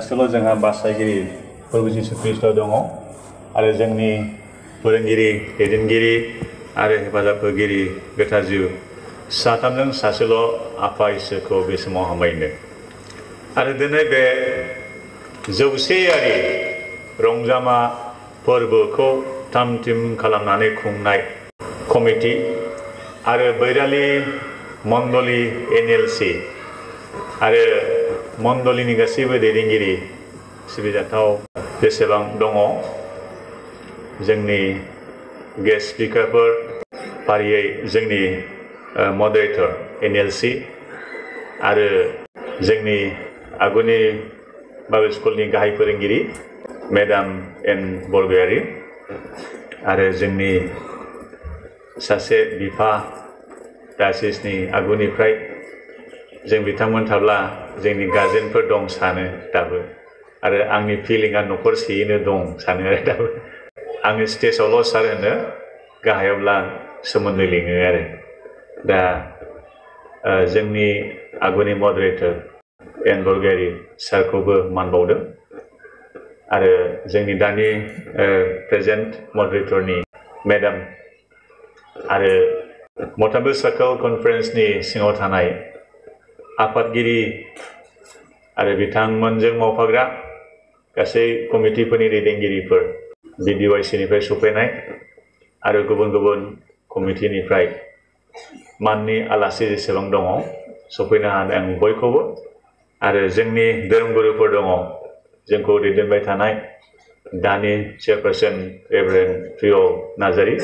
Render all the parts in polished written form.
सासेल' जोंहा बासायगिरि प्रभु जिसु ख्रीष्ट दङ आरो जोंनि फोरोंगिरि दैदेनगिरि आरो हेफाजाब होगिरि गोथार जिउ साथामजों सासेल' आफा इसोरखौ बे समाव हामबायनो आरो दिनै बे जौसेयारि रंजामा फोरबोखौ थाम थिम खालामनानै खुंनाय कमिटि आरो बैरालि मण्डली एनएलसी आरो मण्डलीनि गासैबो दैदेनगिरि सिबिजाथाव जेसेबां दङ जोंनि गेस्ट स्पिकारफोर फारियै जोंनि मडारेटर एनएलसी आरो जोंनि आगुनि बाइबेल स्कुलनि गाहाय फोरोंगिरि मेडाम एन बरगयारि आरो जोंनि सासे बिफा डायसिसनि आगुनिफ्राय जों बिथांमोन थाब्ला जोंनि गार्जेनफोर दं सानो दाबो आरो आंनि फिलिंआ न'खरसेयैनो दं सानो आरो दाबो आङो स्टेजआवल' सार होनो गाहायावब्ला सोमोन्दो लिङो आरो दा जोंनि आगुनि मडारेटर एन बरगयारि सारखौबो मान बावदों आरो जोंनि दानि प्रेजेन्ट मडारेटरनि मेडाम आरो मोनथामबो सार्कल कनफारेन्सनि सिङाव थानाय आफादगिरि आरो बिथांमोनजों मावफाग्रा गासै कमिटिफोरनि दैदेनगिरिफोर बिडिवाइसिनिफ्राय सफैनाय आरो गुबुन गुबुन कमिटिनिफ्राय माननि आलासि जेसेबां दङ सफैनो हानाय आं बयखौबो आरो जोंनि धोरोमगुरुफोर दङ जोंखौ दैदेनबाय थानाय दानि चेयारपारसन रेभारेन्ड प्रिय नार्जारि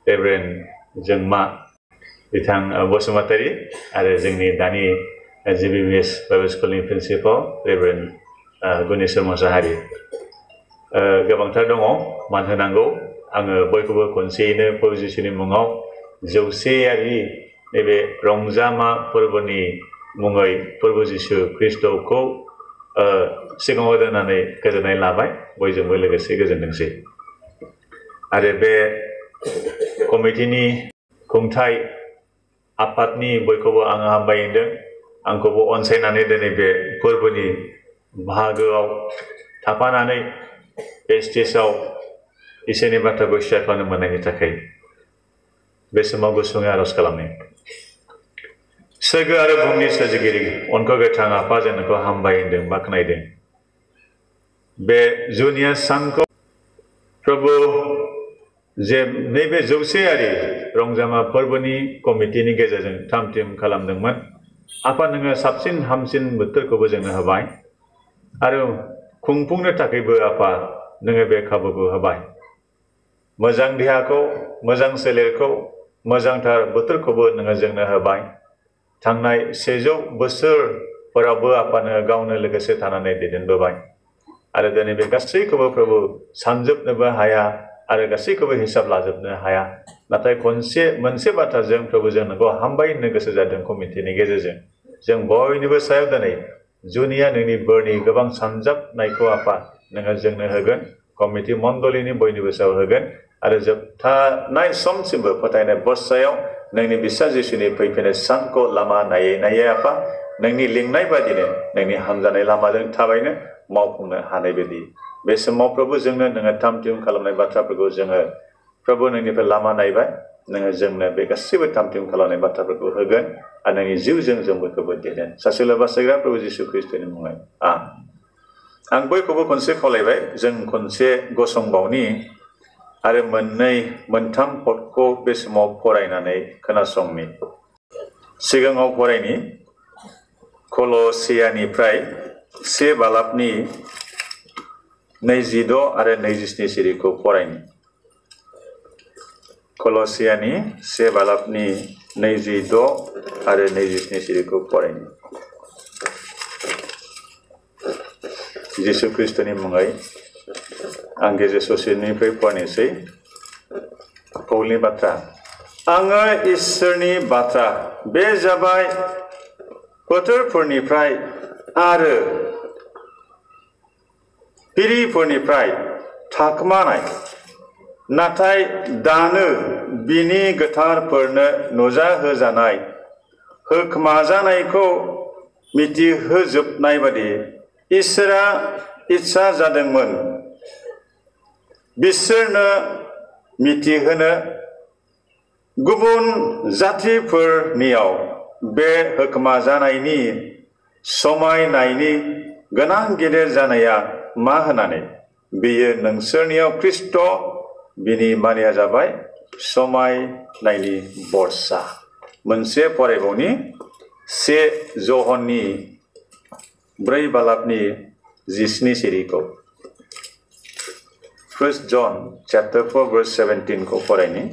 रेभारेन्ड जोंमा बिथां बसुमतारी आरो जोंनि दानि जिबिएस बाइबेल स्कुलनि प्रिन्सिपाल रेभारेन्ड गुनेश्वर मोसाहारि गोबांथार दङ मान होनांगौ आङो बयखौबो खनसेयैनो प्रभु जिसुनि मुङाव जौसेयारि नैबे रंजामा फोरबोनि मुङै प्रभु जिसु ख्रीष्टखौ सिगाङाव दोननानै गोजोननाय लाबाय बयजोंबो लोगोसे गोजोनथोंसै आरो बे कमिटिनि खुंथाय आफादनि बयखौबो आङो हामबायहोदों आंखौबो अनसायनानै दिनै बे फोरबोनि बाहागोआव थाफानानै बे स्टेजआव इसोरनि बाथ्राखौ शेयार खालामनो मोननायनि थाखाय बे समाव गुसुङै आरज खालामो सोरगो आरो बुहुमनि सोरजिगिरि अनखौ गोथां आफा जों नोंखौ हामबाय होनदों बाख्नायदों बे जुनिया सानखौ प्रभु जे नैबे जौसेयारि रंजामा फोरबोनि कमिटिनि गेजेरजों थाम थिम खालामदोंमोन आफा नोङो साबसिन हामसिन बोथोरखौबो जोंनो होबाय आरो खुंफुंनो थाखायबो आफा नोङो बे खाबुखौ होबाय मोजां देहाखौ मोजां सोलेरखौ मोजांथार बोथोरखौबो नोङो जोंनो होबाय थांनाय 100 बोसोरफोरावबो आफा नोङो गावनो लोगोसे थानानै दैदेनबोबाय आरो दिनै बे गासैखौबो प्रभु सानजोबनोबो हाया आरो गासैखौबो हिसाब लाजोबनो हाया नाथाय मोनसे बाथ्राजों प्रभु जों नोंखौ हामबाय होननो गोसो जादों कमिटिनि गेजेरजों जों बयनिबो सायाव दिनै जुनिया नोंनि बोरनि गोबां सानजाबनायखौ आफा नोङो जोंनो होगोन कमिटि मण्डलीनि बयनिबो सायाव होगोन आरो जोबथानाय समसिमबो फोथायनाय बसायाव नोंनि बिसा जिसुनि फैफिननाय सानखौ लामा नायै नायै आफा नोंनि लिंनाय बादिनो नोंनि हामजानाय लामाजों थाबायनो मावफुंनो हानाय बायदि बे समाव प्रभु जोंनो नोङो थाम थिम खालामनाय बाथ्राफोरखौ जोङो प्रभु नोंनिफ्राय लामा नायबाय नोङो जोंनो बे गासैबो थाम थिम खालामनाय बाथ्राफोरखौ होगोन आरो नोंनि जिउजों जों बयखौबो दैदेन सासेल' बासायग्रा प्रभु जिसु ख्रीष्टनि मुङै आं बयखौबो खनसे खावलायबाय जों खनसे गसंबावनि आरो मोनथाम पदखौ बे समाव फरायनानै खोनासंनि सिगाङाव फरायनि कल'सियानिफ्राय 1 बालाबनि 26 आरो 27 सिरिखौ फरायनि कल'सियानि 1 बालाबनि 26 आरो 27 सिरिखौ फरायनि जिसु ख्रीष्टनि मुङै आं गेजेर ससेनिफ्राय फरायनोसै पौलनि बाथ्रा आङो इसोरनि बाथ्रा बे जाबाय बोथोरफोरनिफ्राय आरो पिरिफोरनिफ्राय थाखोमानाय नाथाय दानो बिनि गोथारफोरनो नुजाहोजानाय होखोमाजानायखौ मिथिहोजोबनाय बादि इसोरा इच्छा जादोंमोन बिसोरनो मिथिहोनो गुबुन जातिफोरनियाव बे होखोमा जानायनि समायनायनि गोनां गेदेर जानाया मा होननानै बेयो नोंसोरनियाव ख्रिस्ट बिनि मानिया जाबाय समायनायनि बरसा मोनसे फरायबावनि 1 जहननि 4 बालाबनि 17 सिरिखौ 1 John chapter 4 verse 17 को फरायनि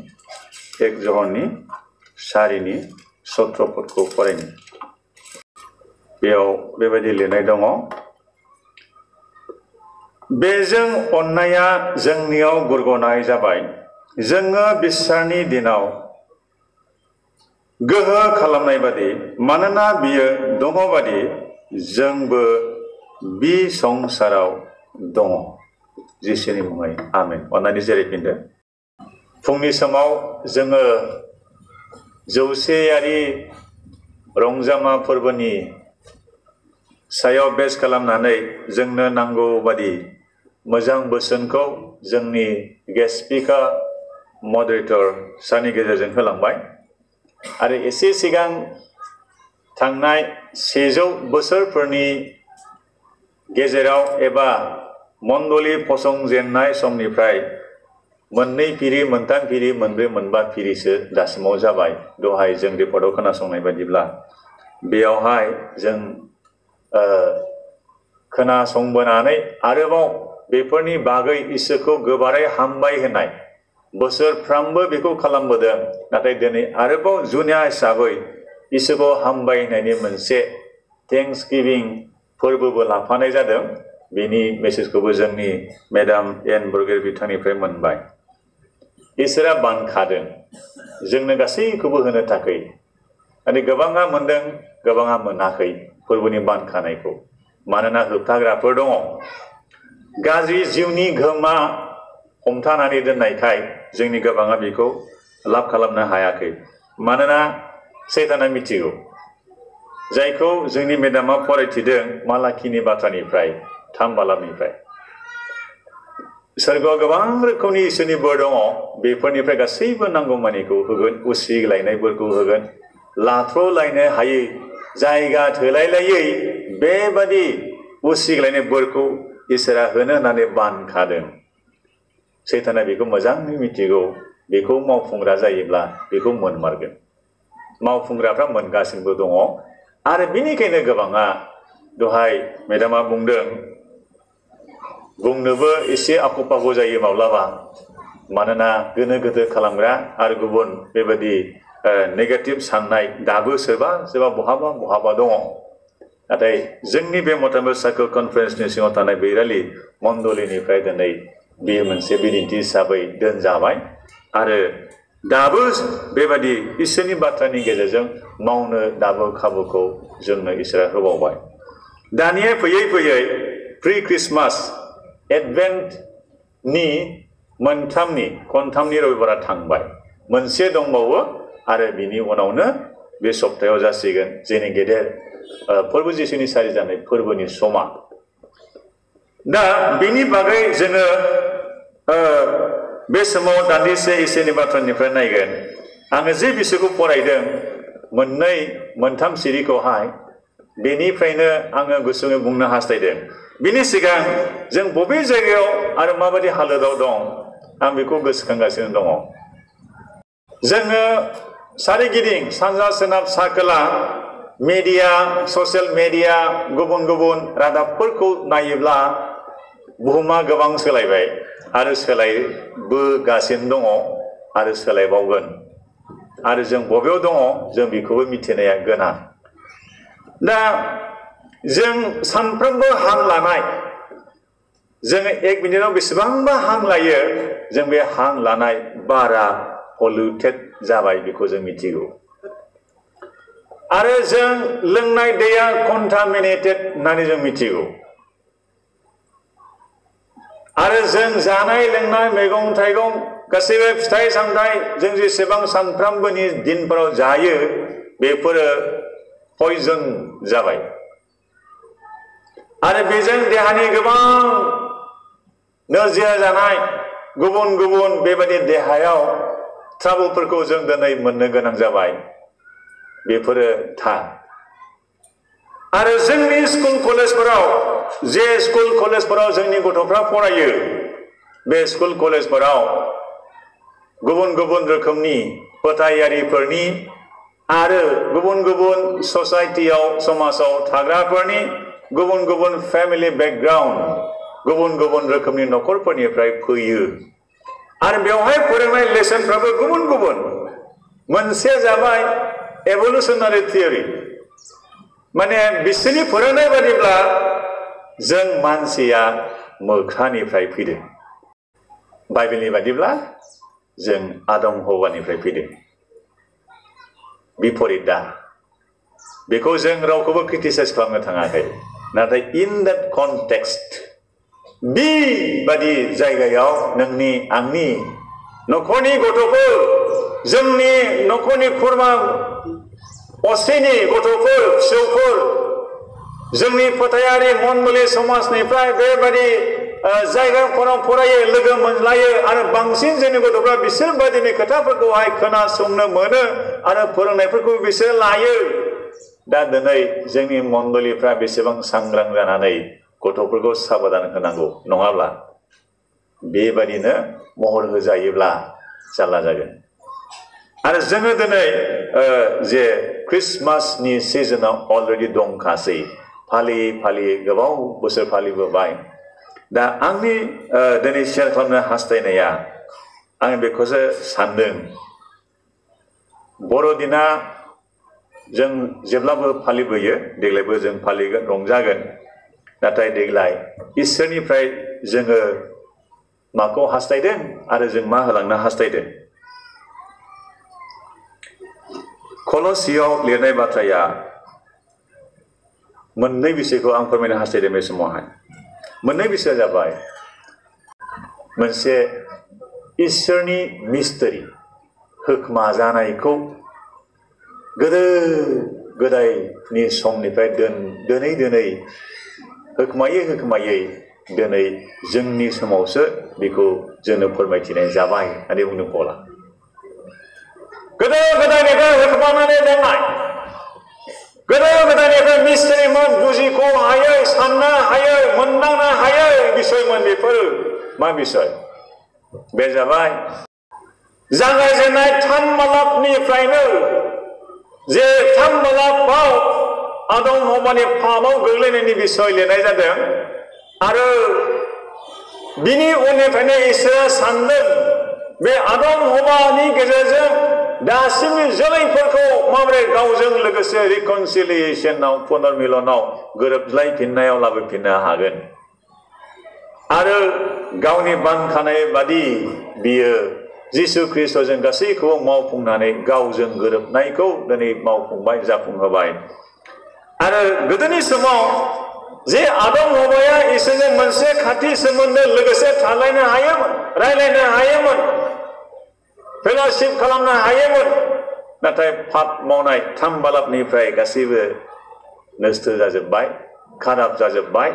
1 जहननि 4नि 17 पदखौ फरायनि बेयाव बेबायदि लिरनाय दङ बेजों अन्नाया जोंनियाव गुरगनाय जाबाय जोङो बिसारनि दिनाव गोहो खालामनाय बादि मानोना बियो दङ बादि जोंबो बि संसाराव दङ जिसुनि मुङै आमेन अन्नानै जेरैफिनदो फुंनि समाव जोङो जौसेयारि रंजामा फोरबोनि सायाव बेस खालामनानै जोंनो नांगौ बादि मोजां बोसोनखौ जोंनि गेस्ट स्पिकार मडारेटर सारनि गेजेरजों होलांबाय आरो एसे सिगां थांनाय 100 बोसोरफोरनि गेजेराव एबा मण्डली फसंजेननाय समनिफ्राय मोननै फिरि मोनथाम फिरि मोनब्रै मोनबा फिरिसो दासिमाव जाबाय दहाय जों रिपर्टआव खोनासंनाय बायदिब्ला बेयावहाय जों खोनासंबोनानै आरोबाव बेफोरनि बागै इसोरखौ गोबारै हामबाय होनाय बोसोरफ्रामबो बेखौ खालामबोदों नाथाय दिनै आरोबाव जुनिया हिसाबै इसोरखौ हामबाय होनायनि मोनसे थेंक्स गिभिं फोरबोबो लाफानाय जादों बेनि मेसेजखौबो जोंनि मेडाम एन बरगयारि बिथांनिफ्राय मोनबाय इसोरा बानखादों जोंनो गासैखौबो होनो थाखाय माने गोबाङा मोनदों गोबाङा मोनाखै फोरबोनि बानखानायखौ मानोना होबथाग्राफोर दङ गाज्रि जिउनि गोहोमा हमथानानै दोननायखाय जोंनि गोबाङा बेखौ लाब खालामनो हायाखै मानोना सैताना मिथिगौ जायखौ जोंनि मेडामा फरायथिदों मालाखिनि बाथ्रानिफ्राय 3 बालाबनिफ्राय सोरगोआव गोबां रोखोमनि इसोरनि बोर दङ बेफोरनिफ्राय गासैबो नांगौमानिखौ होगोन उसिग्लायनायफोरखौ होगोन लाथ्र'लायनो हायै जायगा थोलायलायै बेबादि उसिग्लायनाय बोरखौ इसोरा होनो होननानै बानखादों सैताना बेखौ मोजाङै मिथिगौ बेखौ मावफुंग्रा जायोब्ला बेखौ मोनमारगोन मावफुंग्राफ्रा मोनगासिनोबो दङ आरो बेनिखायनो गोबाङा दहाय मेडामा बुंदों बुंनोबो एसे आख' जायो माब्लाबा मानोना गोनो गोथो खालामग्रा आरो गुबुन बेबायदि नेगेटिभ साननाय दाबो सोरबा बहाबा दङ नाथाय जोंनि बे मतामत सार्कोल कनफारेन्सनि सिङाव थानाय बैरालि मण्डलीनिफ्राय दिनै बेयो मोनसे बिदिन्थि हिसाबै दोनजाबाय आरो दाबो बेबायदि इसोरनि बाथ्रानि गेजेरजों मावनो दाबो खाबुखौ जोंनो इसोरा होबावबाय दानिया फैयै फैयै प्रि क्रिसमास एडभेन्टनि खनथामनि रबिबारा थांबाय मोनसे दंबावो आरो बिनि उनावनो बे सप्तायाव जासिगोन जोंनि गेदेर फोरबो जिसुनि सारि जानाय फोरबोनि समा दा बेनि बागै जोङो बे समाव दान्दिसे इसोरनि बाथ्रानिफ्राय नायगोन आङो जे बिसोरखौ फरायदों मोननै मोनथाम सिरिखौहाय बेनिफ्रायनो आङो गुसुङै बुंनो हास्थायदों बिनि सिगां जों बबे जायगायाव आरो माबायदि हालोदाव दं आं बेखौ गोसोखांगासिनो दङ जोङो सारिगिदिं सानजा सोनाब सा खोला मेडिया ससियेल मेडिया गुबुन गुबुन रादाबफोरखौ नायोब्ला बुहुमा गोबां सोलायबाय आरो सोलायबोगासिनो दङ आरो सोलायबावगोन आरो जों बबेयाव दङ जों बेखौबो मिथिनाया गोनां दा जों सानफ्रोमबो हां लानाय जोङो 1 मिनिटाव बेसेबांबा हां लायो जों बे हां लानाय बारा पलिउटेड जाबाय बेखौ जों मिथिगौ आरो जों लोंनाय दैया कन्टामिनेटेड होननानै जों मिथिगौ आरो जों जानाय लोंनाय मैगं थाइगं गासैबो फिथाइ सामथाइ जों जेसेबां सानफ्रामबोनि दिनफोराव जायो बेफोरो पयजन जाबाय आरो बेजों देहानि गोबां नोरजिया जानाय गुबुन गुबुन बेबायदि देहायाव ट्राबलफोरखौ जों दिनै मोननो गोनां जाबाय बेफोरो थार आरो जोंनि स्कुल कलेजफोराव जे स्कुल कलेजफोराव जोंनि गथ'फ्रा फरायो बे स्कुल कलेजफोराव गुबुन गुबुन रोखोमनि फोथायारिफोरनि आरो गुबुन गुबुन ससाइटियाव समाजाव थाग्राफोरनि गुबुन गुबुन फेमिलि बेकग्राउन्ड गुबुन गुबुन रोखोमनि नखरफोरनिफ्राय फैयो आरो बेवहाय फोरोंनाय लेसनफ्राबो गुबुन गुबुन मोनसे जाबाय एभोल्युशनारि थियरि माने बिसोरनि फोरोंनाय बादिब्ला जों मानसिया मोख्रानिफ्राय फैदों बाइबेलनि बादिब्ला जों आदम हौवानिफ्राय फैदों बिपरिता बेखौ जों रावखौबो क्रिटिसाइज खालामनो थाङाखै नाथाय इन दैट कन्टेक्स्ट बेबादि जायगायाव नोंनि आंनि नखरनि गथ'फोर जोंनि नखरनि खुरमा असेनि गथ'फोर फिसौफोर जोंनि फोथायारि मण्डली समाजनिफ्राय बेबादि जायगाफोराव फरायो लोगो मोनलायो आरो बांसिन जोंनि गथ'फ्रा बिसोर बादिनि खोथाफोरखौहाय खोनासंनो मोनो आरो फोरोंनायफोरखौ बिसोर लायो दा दिनै जोंनि मण्डलीफ्रा बेसेबां सांग्रां जानानै गथ'फोरखौ साबधान होनांगौ नङाब्ला बेबादिनो महर होजायोब्ला जारला जागोन आरो जोङो दिनै जे क्रिसमासनि सिजनाव अलरेडि दंखासै फालियै फालियै गोबाव बोसोर फालिबोबाय दा आंनि दिनै शेयार खालामनो हास्थायनाया आं बेखौसो सानदों बर'दिना जों जेब्लाबो फालिबोयो देग्लायबो जों फालिगोन रंजागोन नाथाय देग्लाय इसोरनिफ्राय जोङो माखौ हास्थायदों आरो जों मा होलांनो हास्थायदों कल'सियाव लिरनाय बाथ्राया मोननै बिषयखौ आं फोरमायनो हास्थायदों बे समावहाय मोननै बिषया जाबाय मोनसे इसोरनि मिस्टरि होखमा जानायखौ गोदो गोदायनि समनिफ्राय दोनै होखमायै दिनै जोंनि समावसो बेखौ जोंनो फोरमायथिनाय जाबाय होननानै बुंदों पला गोदो गोदायनिफ्राय होखमानानै दोननाय गोदो गोदायनिफ्राय मिस्टरिमोन बुजिखौ हायै साननो हायै मोनदांनो हायै बिसयमोन बेफोर मा बिसय बे जाबाय जागायजेननाय थामबालाबनिफ्रायनो जे थामबालाबाव आदम हवानि पापाव गोग्लैनायनि बिसय लिरनाय जादों आरो बिनि उननिफ्रायनो इसोरा सानदों बे आदम हवानि गेजेरजों दासिमनि जोलैफोरखौ माबोरै गावजों लोगोसे रिकनसिलिएशनाव पुनर्मिलनाव गोरोबलायफिननायाव लाबोफिननो हागोन आरो गावनि बानखानाय बादि बियो जिसु ख्रिस्ट'जों गासैखौबो मावफुंनानै गावजों गोरोबनायखौ दिनै मावफुंबाय जाफुंहोबाय आरो गोदोनि समाव जे आदम हवाया इसोरजों मोनसे खाथि सोमोन्दो लोगोसे थालायनो हायोमोन रायलायनो हायोमोन फेल'शिप खालामनो हायोमोन नाथाय पाप मावनाय थामबालाबनिफ्राय गासैबो नस्थ' जाजोब्बाय खाराब जाजोब्बाय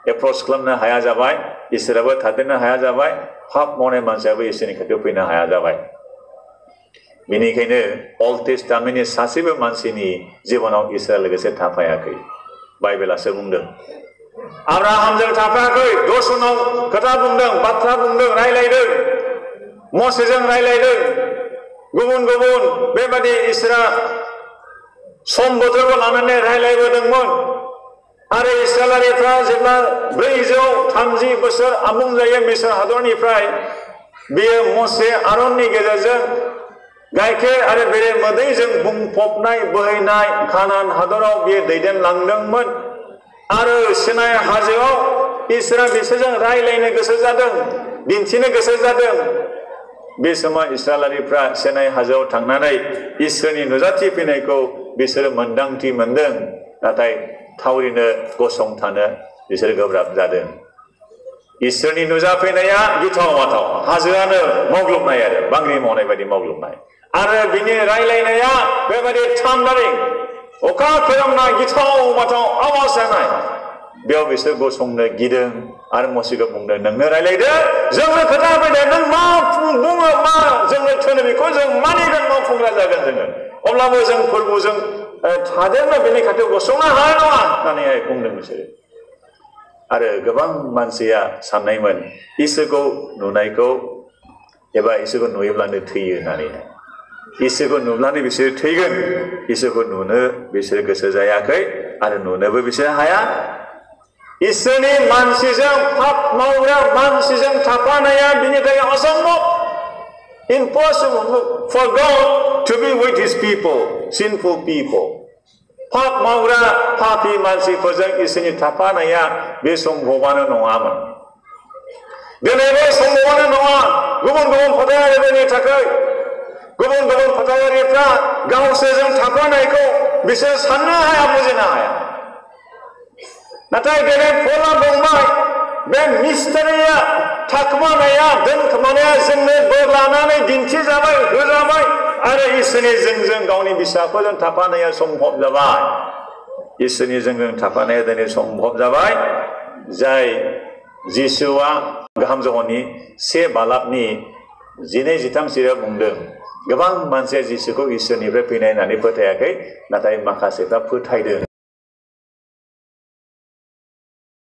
एप्रच खालामनो हाया जाबाय इसोराबो थादेरनो हाया जाबाय पाप मावनाय मानसियाबो इसोरनि खाथियाव फैनो हाया जाबाय बेनिखायनो अल्ड टेस्टामेन्टनि सासेबो मानसिनि जिबनाव इसोरा लोगोसे थाफायाखै बाइबेलासो बुंदों आब्राहामजों थाफायाखै दर्शनाव खोथा बुंदों बाथ्रा बुंदों रायलायदों मसेजों रायलायदों गुबुन गुबुन बेबादि इसोरा सम बोथोरखौ लानानै रायलायबोदोंमोन आरो इस्राएलारिफ्रा जेब्ला 430 बोसोर आबुं जायो मिस्र हादरनिफ्राय बेयो मसे आरननि गेजेरजों गाइखेर आरो बेरे मोदैजों बुंफबनाय बोहैनाय कानान हादराव बियो दैदेनलांदोंमोन आरो सिनाय हाजोआव इसोरा बिसोरजों रायलायनो गोसो जादों दिन्थिनो गोसो जादों बे समाव इस्राएलारिफ्रा सिनाय हाजोआव थांनानै इसोरनि नुजाथि फैनायखौ बिसोरो मोन्दांथि मोनदों नाथाय थावरिनो गसंथानो बिसोर गोब्राब जादों इसोरनि नुजाफैनाया गिथाव बाथाव हाजोआनो मावग्लुबनाय आरो बांग्रि मावनाय बायदि मावग्लुबनाय आरो बिनि रायलायनाया बेबायदि थान्डारिं अखा खोरोमनाय गिथाव बाथाव आवाज जानाय बेयाव बिसोर गसंनो गिदों आरो मसीखौ बुंदों नोंनो रायलायदो जोंनो खोथा फैदों नों मा बुङो मा जोंनो थोनो बेखौ जों मानिगोन मावफुंग्रा जागोन जोङो अब्लाबो जों फोरबोजों थादोंबा बेनि खाथियाव गसंनो हानाय नङा होननानैहाय बुंदों बिसोरो आरो गोबां मानसिया साननायमोन इसोरखौ नुनायखौ एबा इसोरखौ नुयोब्लानो थैयो होननानै इसोरखौ नुब्लानो बिसोर थैगोन इसोरखौ नुनो बिसोर गोसो जायाखै आरो नुनोबो बिसोर हाया इसोरनि मानसिजों पाप मावग्रा मानसिजों थाफानाया बिनि थाखाय असम्भव impossible for God to be with his people sinful people पाप मावग्रा पापी मानसिफोरजों इसोरनि थाफानाया बे सम्भबानो नङामोन दिनै बे सम्भबानो नङा गुबुन गुबुन फोथायारिफोरनि थाखाय गुबुन गुबुन फोथायारिफ्रा गावसोरजों थाफानायखौ बिसोर साननो हाया बुजिनो हाया नाथाय दिनै फला बुंबाय बे मिस्टारिया थाखोमानाया दोनखोमानाया जोंनो बोर लानानै दिन्थिजाबाय होजाबाय आरो इसोरनि जोंजों गावनि बिसाफोरजों थाफानाया सम्भब जाबाय इसोरनि जोंजों थाफानाया दिनै सम्भब जाबाय जाय जिसुआ गाहाम जहननि 1 बालाबनि 12-13 बुंदों गोबां मानसिया जिसुखौ इसोरनिफ्राय फैनाय होननानै फोथायाखै नाथाय माखासेफ्रा फोथायदों